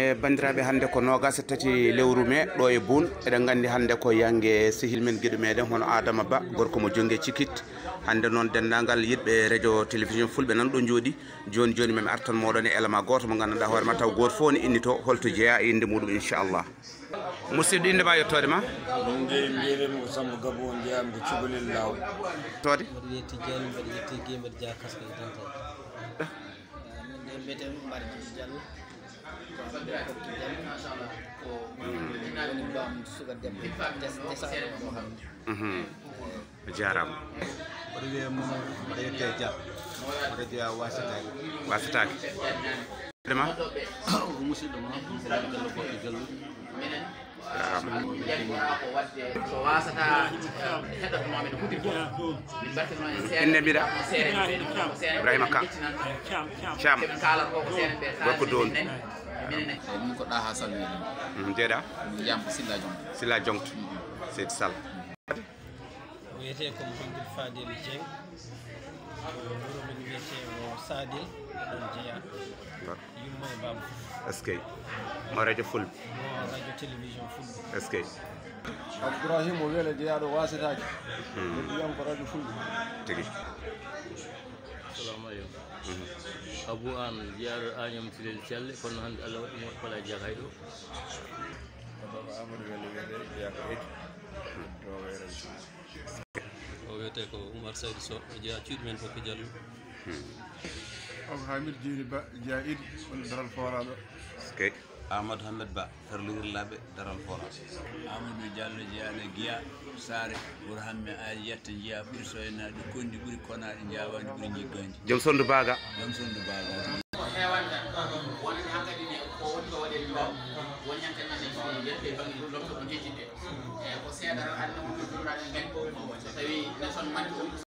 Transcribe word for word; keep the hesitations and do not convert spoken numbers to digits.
E banndiraaɓe, hannde ko noogaas e tati lewru mee ɗo e Buun. Eɗen nganndi hannde ko yannge sehil men, giɗo meɗen, hono Adama Ba, gorko mo Jonnge Cikit. Hannde noon, denndaangal yiɗɓe radio télévision Fulɓe nan ɗo njooɗi, jooni jooni, mami artan mooɗon e élément gooto mo nganndanɗaa hoore ma, taw gooto fof ne innitoo holto jeyaa e innde muuɗum, inchallah. Musidɗo, innde ma, yettoode ma? Min de mbiyetee mi ko Samba Gabo, jeyaa mi ko Cubalel Laaw. Toode? Mbeɗa wiyee Tijjaani, mbeɗa wiyee Tigi, mbeɗa jeyaa Kaska e Dental. Min de mbiyetee mi Umar Jiji Diallo. Ko am ɗo Kokki Diallo. Ko woni bam suka debbo. Des-, des-, Mhm. A jaaraama. Mbaɗa wiyee Mamadou, mbaɗa yettee Dia. Mbaɗa jeyaa Wasataake. Wasataake. Vraiment? Ko musidɗo ma, Mamadou Gallo Kokki Gallo. Jaaraama. Ko wasata, eh, heɗoto ma min huuti fof. Min mbaɗtirno en seeɗa. Innde mbiɗa? Ibrahima Ka. Thiam. Gorko Doon. Min ko ɗa ha salmini. Mhm, jeeɗa? Yambo Silla Jonto. Silla Jonto. Mhm. Seydi Sall. O wiyetee ko Mouhamadou Fadel Dieng. Ko wuro men wiyetee ko Sadel, ko ɗon jeyaa. Ba. Yumma e baaba fof. Est-ce que? Mo radio Fulɓe. Mo radio télévision Fulɓe. Est-ce que? Abdourahim o Wele jeyaaɗo Wasataake. Hmm. Ɓe mbiyan ko radio Fulɓe. Tigi. Assalamu aleykum. Mhm. Abou Anne, jeyaaɗo Agnam Tilel Thialé, kono hannde Allah waɗi mo Fala Diak hay ɗo. Baba Amadou Wele wiyetee, jeyaa ko Edu. To Wele. O wiyetee ko Oumar Saydou Sow, o jeyaa cuuɗi men fof ko Diallo. Hmm. Abou Hamid Djini Ba, jeyaa Edu, woni Daral Fooraɗo. Est-ce que? Amadou Hammed Ba, Ferlo Wirlaaɓe, Daral Fooraɗo. Amadou Diallo, jeyaaɗo Giya, Saare, Wuro Hamme, Aali Yatta, jeyaa ɓuri soynaade, kondi ɓuri konaade, jaawaandi ɓuri jiggaandi. Joom Sonndu Baaga. Joom Sonndu Baaga. Ko heewanta, wonande hankadi ne, ko woni ko waɗi ɗum, woni hankadi ne, ko yette banggue lomto ko jejjitde. E ko seeɗa tan aduna mum ko jumlaade ngen ko, so tawi ne son manti ɗum.